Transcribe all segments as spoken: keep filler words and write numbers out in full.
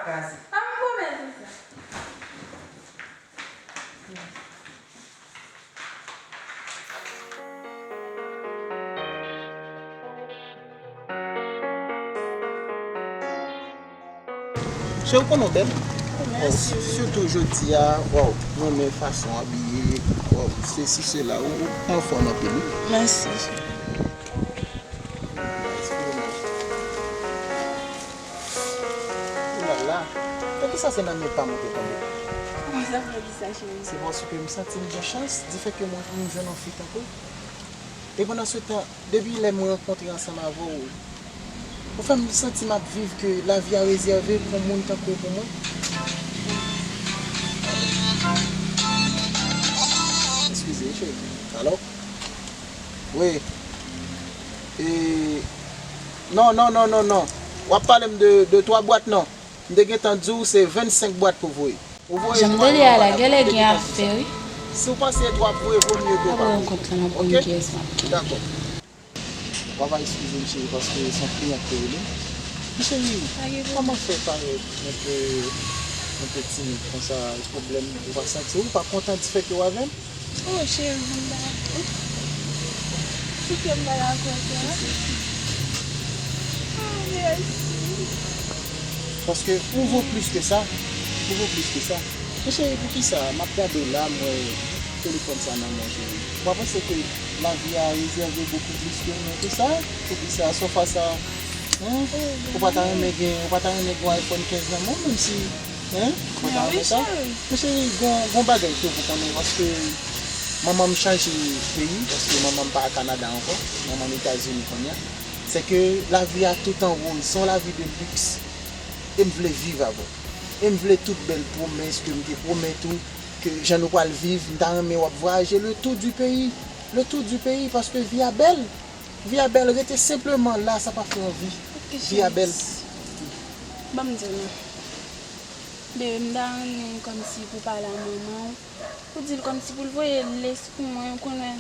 Kraze. A m pwomèt ou sa. Cheri, ou konnen w bèl. Mèsi. Sitou jodi a, waw, mwen renmen fason w abiye. Waw, sesi, sela, ou, ou anfòm anpil, wi. Mèsi. Oulala, poukisa se nan men pa m ou te tonbe? Mwen sa fè di sa, cheri. Se paske m santi m gen chans, difèt ke mwen, m jwenn yon fi tankou w. E pandan se tan, depi lè mwen rankontre ansanm avè w, ou fè m santi m ap viv ke lavi a rezève pou moun tankou w pou mwen. Eskize, cheri. Alo? Wi. E, non, non, non, non, non. W ap pale m de, de twa bwat, non. M te gentan di w se vennsenk bwat pou voye. Ou voye twa, yo pa la. Jan m te di a la, genlè gen afè, wi. Si w panse twa ap voye, vo mye ke w pa voye. Apre rankont lan, m ap wè ki yès m ap gen. Dakò. Ou va eskize m, cheri, paske se yon kliyan ki te rele m. Men cheri, kòman fè parèt yon pe, yon pe timid konsa, pwoblèm ou pa santi, ou pa kontan difèt ke w avè m? Oh, cheri, m pa dakò. Ou kite m pa dakò sa. Oh, mèsi. Paske ou vo plis ke sa. Ou vo plis ke sa. Men cheri, poukisa m ap gade w la, m wè telefòn sa nan men w, cheri? Ou pa panse ke lavi a rezève bokou plis ke nou ke sa? Poukisa, sofa sa, hein? Ou pa ta renmen gen, ou pa ta renmen gen yon iPhone kenz nan men w, menm si, hein? Ou pa ta renmen sa? Men cheri, gon, gon bagay ke w pou konnen, paske manman m chanje peyi, paske manman m pa Kanada ankò, manman m Etazini kounye a. Se ke lavi a tout an woz, se yon lavi de luxe. E m vle viv avè w. E m vle tout bèl pwomès ke m te pwomèt ou, ke jan nou pral viv, m ta renmen w ap vwayaje le tour du pays. Le tour du pays, paske vi a bèl. Vi a bèl, rete senpleman la, sa pa fè anvi. Vi a bèl. Ban m di w non. Bebe, m ta renmen kòmsi pou pale a manman w. Pou di l kòmsi pou l voye lès pou mwen, ou konnen.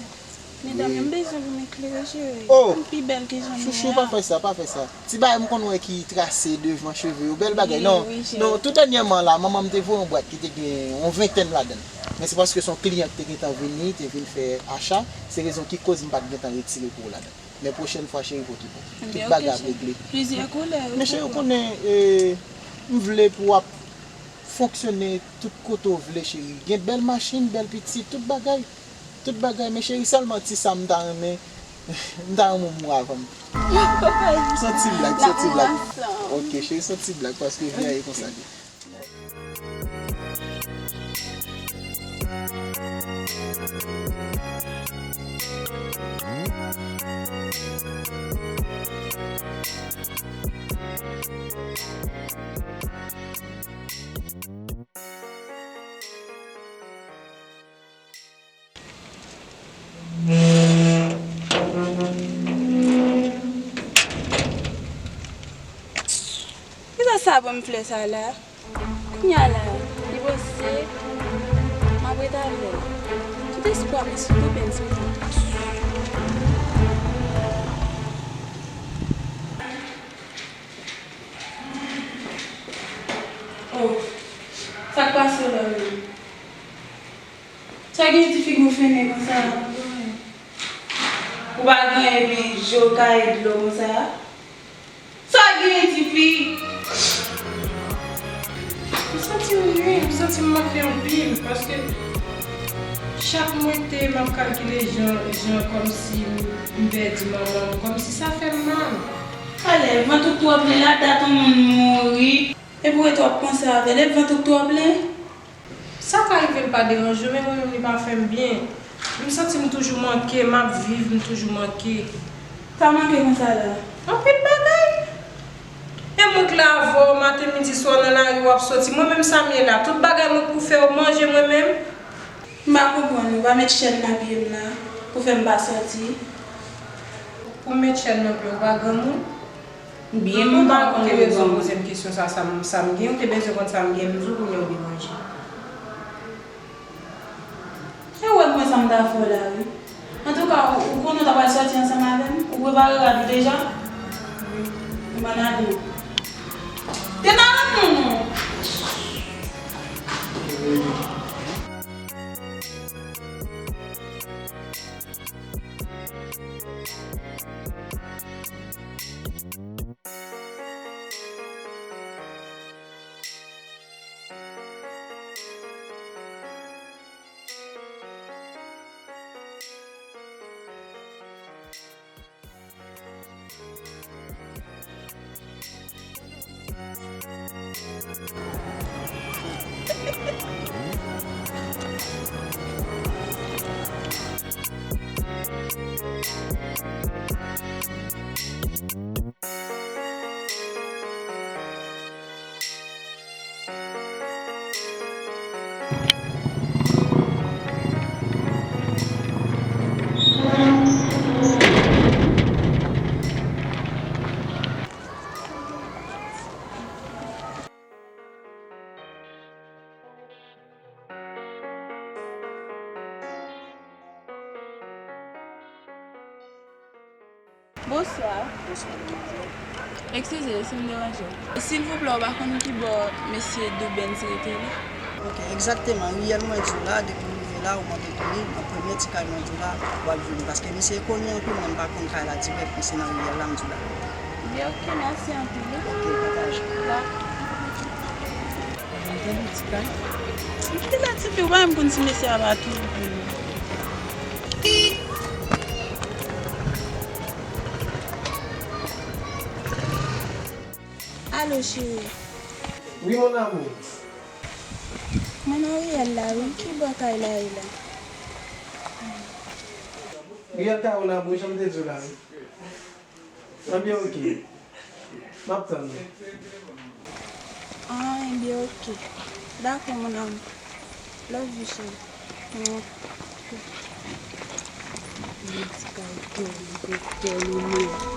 Medam yo, m bezwen pou m eklere, cheri. Oh! M pi bèl ke jan m ye a. Chouchou, pa fè sa, pa fè sa. Ti bagay m konn wè ki trase devan cheve yo. Bèl bagay, non. Non, tou dènyèman la, manman m te voye yon bwat ki te gen yon ventèn ladan l. Men se paske se yon kliyan ki te gentan vini, te vin fè acha. Se rezon ki koz m pa t gentan retire pou ou ladan l. Men pwochèn fwa, cheri, pot li pou mwen. Tout bagay ap regle. Plizyè koulè, wi. Men cheri, ou konnen, eh, m vle pou w ap fonksyone tout kote w vle, cheri. Gen bèl machin, bèl pitit, tout bagay. Tout bagay, men cheri, sèlman ti sa m ta renmen, m ta renmen w mouri avan m. Se yon ti blag, se yon ti blag. Ok, cheri, se yon ti blag, paske vi a ye konsa li. Kisa sa ban m flè sa la? Kounya la, li poze, m ap ret avè l. Tout espwa m sou tou bèl sou tou. Oh, sa k pase la menm? Sa gen ti figi w fennen konsa? Ou pa gen epi je w kaye dlo konsa? Sa gen ti fi? M santi m nwi, m santi m manke anpil, paske chak mwen te, m ap kalkile jan, jan kòmsi m, m pèdi manman m, kòmsi sa fè m mal. Alè, vant ou k twò plen la, dat yon moun mouri, epi w ret w ap panse avè l, epi vant ou k twò plen? Sa ka rive l pa deranje w, men mwen menm li pa fè m byen. M santi m toujou manke, m ap viv, m toujou manke. Sa manke konsa la? Anpil bagay. E mwen k la avè w maten, midi, swa nan lari w ap soti. Mwen menm sa m ye la. Tout bagay mwen pou fè w manje mwen menm. M pa konprann ou. Pa met chèn nan pye m la pou fè m pa soti. Pou m met chèn nan pye w pa granmoun? Byen lontan ou te bezwen poze m kesyon sa, sa m, sa m gen, ou te bezwen konn sa m gen, m di w kounye a ou debanje. E ou wè mwen sa m ta fè w la wi. Antouka, ou, ou konnen w ta pral sòti ansanm avè m? Ou prepare rad ou deja? Wi. Bon, n ale. Demarre non, non. Bonswa. Bonswa, demwazèl. Eskize si m deranje w. Silvouplè, ou pa konn ki bò mesye Doubens rete la? Ok, egzakteman. Riyèl mwen di w la, depi w rive la, ou monte tou li, nan premye ti kay mwen di w la, w ap jwenn li. Paske misye koni anpil, mwen m pa konn kay la dirèk, men se nan riyèl la m di w la. Byen, ok, mèsi anpil. Ok, pataje. Dakò. Ou tande ti kay? Epi la, tifi, ou pa menm konn si mesye a pa toujou vini. Alo, cheri. Wi, mon amour. Mwen nan riyèl la, wi. Ki bò kay la ye la? Riyèl Kawona, bon, jan m te di w la, wi. Ebyen, ok. M ap tann ou. Ah, ebyen, ok. Dakò, mon amour. Love you, cheri. Mwen tou. Mwen ti kay kè m, kè m, kè m.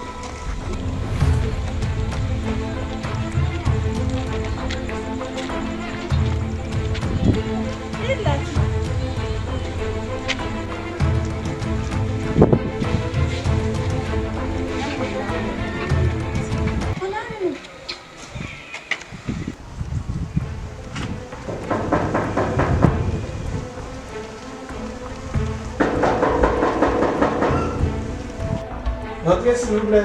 Rantre, silvouplè.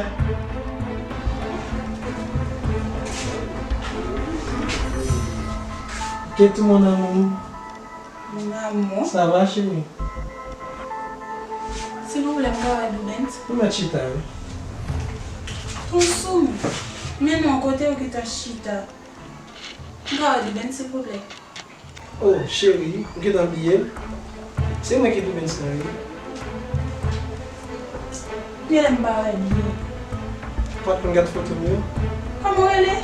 Ketou, mon amour. Mon amour. Sa va, cheri? Silvouplè, m ka wè Doubens? Ou mèt chita, wi. Ou sou mwen. Men non, kote yo gentan chita? M ka wè Doubens, silvouplè? Oh, cheri, ou gentan bliye m? Se mwen ki Doubens lan, wi. Genlè m pa wè byen. Ou pa t konn gad foto m yo? Kòman w rele?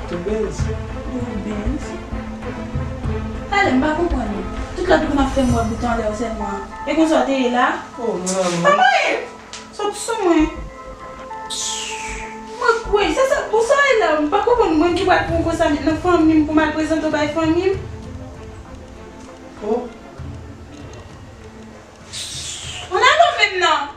Doubens. Doubens? Talè, m pa konprann ou. Tout lòt moun ap fè m wè bout anlè w sèlman. E konsa w te ye la? Oh, mon amour. Pa mwen! Sot sou mwen. Mwen kwè, se sa, pou sa e la, m pa konprann mwen ki pral pran w konsa met nan fanmi m pou m al prezante w bay fanmi m. Oh. Ann ale w menm non.